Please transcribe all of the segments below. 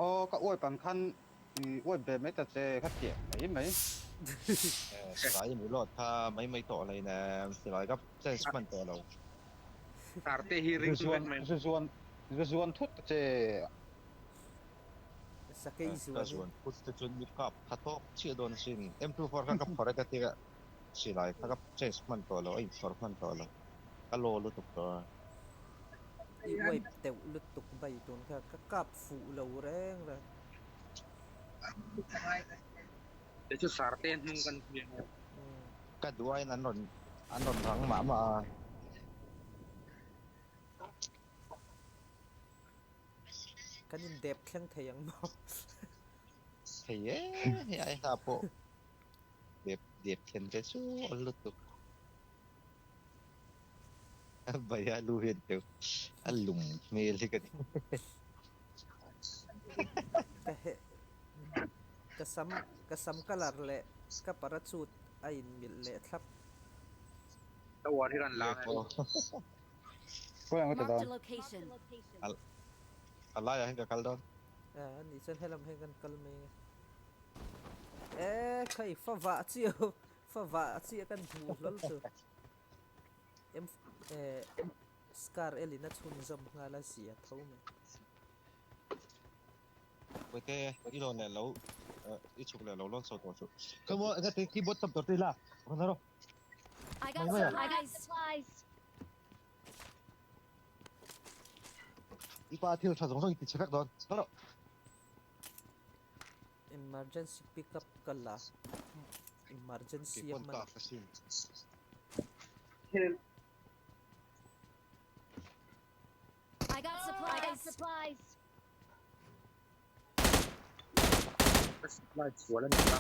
Aw ka uai pan khan i uai ve mai ta che kha tiang mai mai. Silai i reload kha mai mai tawh lo in silai ka change hman tawh lo. Tarte hi ring vek mai. Zu zuan zu zuan thut ta che. Sakei zuan Ka zuan thut te chuan mi kap tha tawk chiah dawn asin. M24 kha ka phawrh e ka tia silai kha ka change hman tawh lo a inphawrh hman tawh lo. Ka law lutuk tawh a. I uaip deuh lutuk bai tun kha ka kap fuh lo reng reng. Kei chu sarte hnung kan hria a. Ka duaiin an rawn an rawn rang mah mah a. Kan indep thleng thei ang maw? Thei e, hei ai hla pawh dep dep thlen te chu awl lutuk. Baya lu hian teu a lung hmel hi ka ti. Ka he ka sam ka sam colour leh ka parachute a in milh leh thlap. Ka uar hi kan lang e. Khawi ang ka ti Marked a dawn? location. A laiah hian ka kal dawn. A nih chuan helam hian kan kal mai ang e. E khai fa vah chiah fa vah chiah kan hmuh hlawl chu. Em eh Scar elin a chhunzawm nghal a zia tho mai. Puite i lawn leh lo i chhuk leh lo lawn chho tawh chu. Come on, engati keyboard tam tur te ila. Rawn rawh. I got Mai mai a. I got supplies. I pa thil tha zawng zawng i ti chhe vek dawn. Kal rawh. Emergency pickup ka la. Emergency a hman. I got supplies. I got supplies. Ka supply sual a ni a.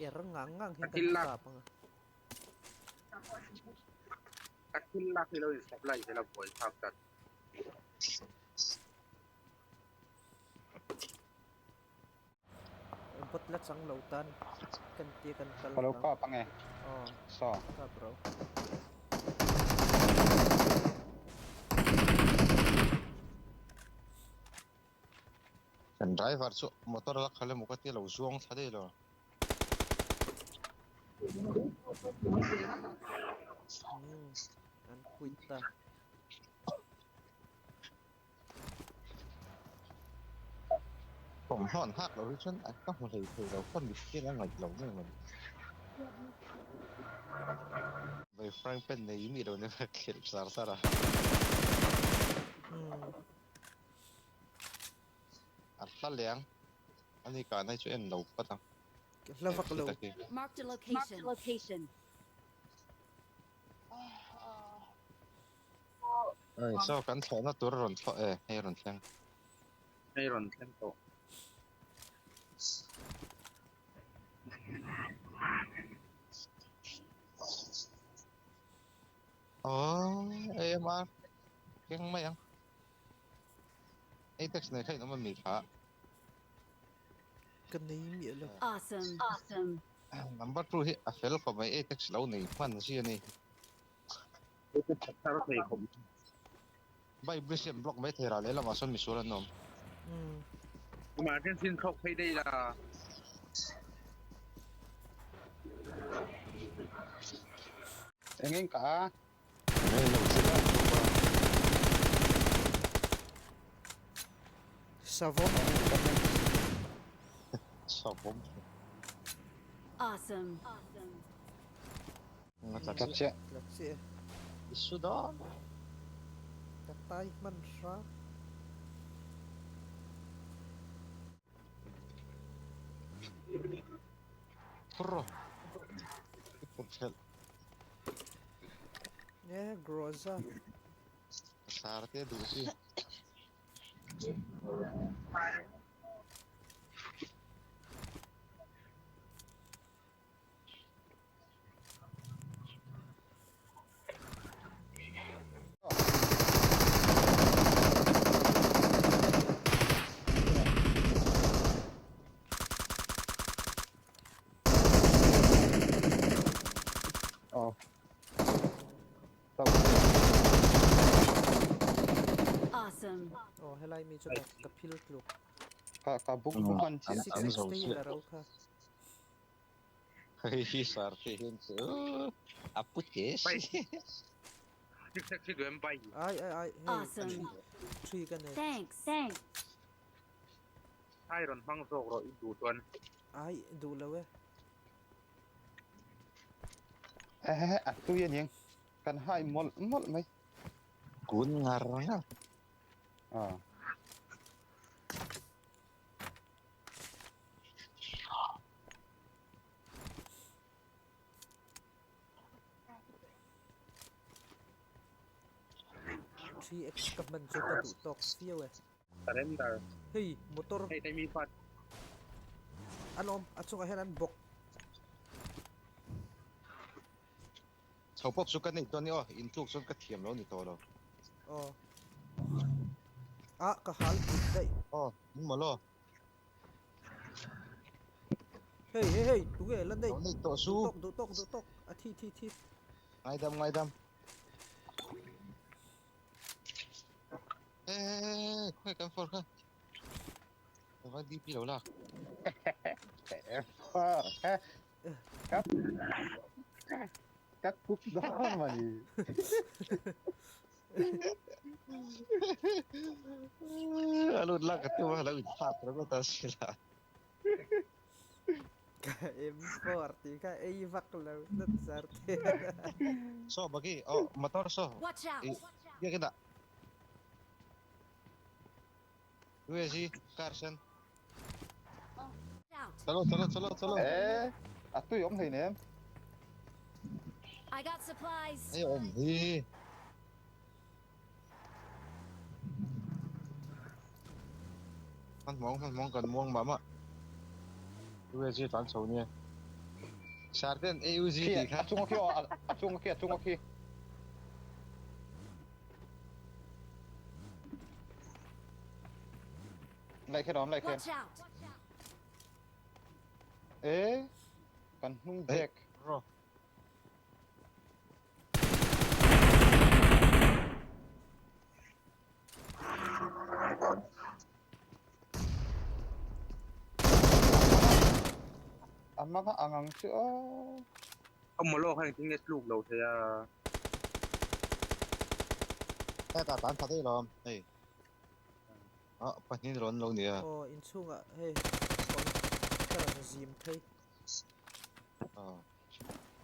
Er ngang ngang hian kan kap anga. Ka thil lak hi lo in supply zel a buai thlak tlat. Bot la chang lo tan kan tia kan kal Ka lo kap ange. Aw. Saw. Kap ro. Kan driver chu motor la khalh emaw ka tia lo zuang thla daih lo. An quit ta. Thawmhnaw an hak loh hi chuan an ka hmu hlei thei lo ka mit hian a ngaih lo mai mai. Vai frying pan nei mi lo nia khelh sar sar a. A hla leh ang. Ani kah nai chu en lo phawt ang. Hla vak lo. Marked a location. Ai saw kan thlawhna tur a rawn thlawh e, hei a rawn thleng. Hei a rawn thleng tawh. Aww AMR keng mai ang. Apex nei kha in awm a mi kha. Ka nei miah lo. Awesome. Awesome. Number 2 hi a fel khawp mai Apex lo nei hman si a ni. Bai bridge hi an block mai thei ra lehlamah sawn misual an awm. Emergency in thlawk phei daih la. Eng eng ka a. Hei lo che lai bawk a. Savawm. Savawm. Awesome. Tla chiah. Tla chiah. I su dawn. Ka tai hman hram. Phur. I phur thelh. E Groza. Sar te duh chi. Aw. Helai mi chu ka phil tluk. Ka ka book book an chi. Six X te hi la ro kha. Hei hi sar te hian chu a pu te si. Six X hi duh em bai. Ai ai ai hei Awesome. Three ka nei. Thanks. Thanks. Ai rawn hmang zawk rawh i duh chuan. Ai duh lo e. Ehe a tui aniang kan hai mawlh mawlh mai. Kun ngar ngar. Ah. Three X ka hman chu ka duh tawk viau e. Surrender. Hei motor. Hei hei mi pat. An awm a chungah hian an bawk. Chho pawp chu ka nei chuan ni aw in tluk chuan ka thiam lo ni tawh lo. Aw. Ah ka hal put daih. Aw in maw law. Hei hei hei tunge la nei. Lo nei tawh su. Duh tawk duh tawk duh tawk a thi thi thi. Ngaidam ngaidam. Eeeeee khawi kan for kha Ava DP lo lak. For kha ka ka cook dawn mani. A lut lak ka tum a lo inthak ringawt a sila. Ka M4 tih kha ei vak lo tlat zar te. Saw bagi oh motor saw. Watch out! Biakin ah. UAZ car sen. Chalo chalo chalo chalo. Eh a tui awm hlei nem. I got supplies. Hei awm hi. Hmanhmawng hmanhmawng kan muang mah mah. UAZ tlan chho nia. Sarten AUG tih kha. A chunga khi aw a chunga khi a chunga khi. Laih khen awm laih khen. Watch out! E kan hnung bag. Ro. A hmanga ang ang chu aw. A mawlawk kha engtin nge tluk lo thei a. Hetah tan tha daih lawm hei. Ah pahnih rawn lo nia. Aw inchhungah hei kawng ka rawn zim phei.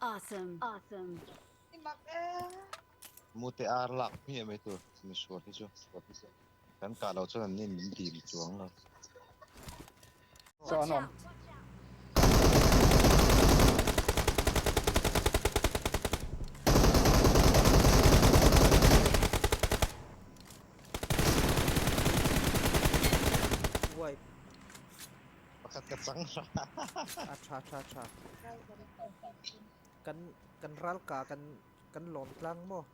Awesome. Awesome. Mute ar lak hmiah mai tur misual hi chu kan kah loh chuan an ni min dim chuang lo. Saw an awm. Wipe. Pakhat ka chang hra. A tha tha tha. Kan kan ral ka kan kan lawm tlang maw?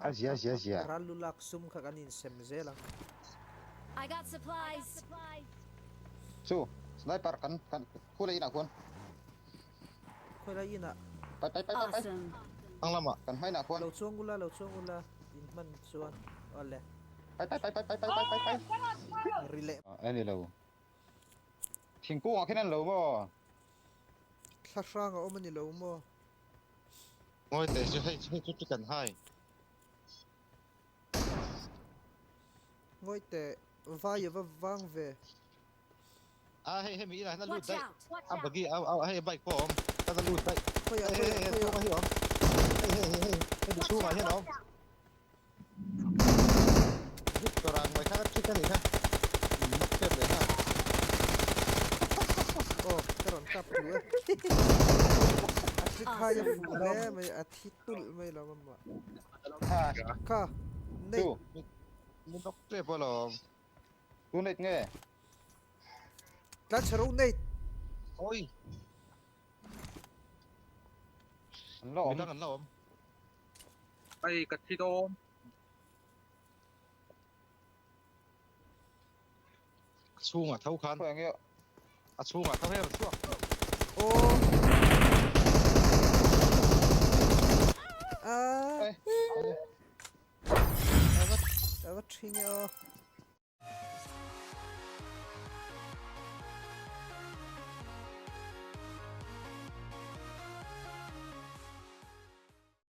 A zia zia zia. Ral lu lak sum kha kan insem zel ang. I got supplies. Chu sniper kan kan khulai inah khuan. Khawilai inah. Pai pai pai pai pai. Awesome. Ang lamah. Kan hmainah khuan. Lo chuang ula lo chuang ula in hman chuan awle. Pai pai pai pai pai pai pai pai pai. Ri leh. A ni lo. Thingkung ah khian an lo maw? Thla hrang a awm a ni lo maw? Ngawi teh chu hei hei chu chu kan hai. Ngawi teh vai a va vang ve. A hei hemi inah hian a lut Watch daih. out! Watch A out! bagi a a hei bike pawh a awm. Ka la lut daih. Khawiah Hei hei khawiah hei khawiah. chhungah hi a awm. Hei hei hei hei hemi Watch chhungah out! hian a awm. Watch out! Victor ang mai kha ka trick a nih kha. Min knock ṭep leh nghal. Aw ka rawn kap duh e. A trick hai a fuh hle mai a thi tulh mai lo mamma. Kha nei. Min knock ṭep alawm. Tu neit nge? Tlan chhe ro neit. Oi. An la awm. Midang an la awm. Ai ka thi dawn. A chhungah tho khan. Khawi ange. A chhungah tho her chhuak. Aw. Ah. Ai. Ka va ṭhing e aw.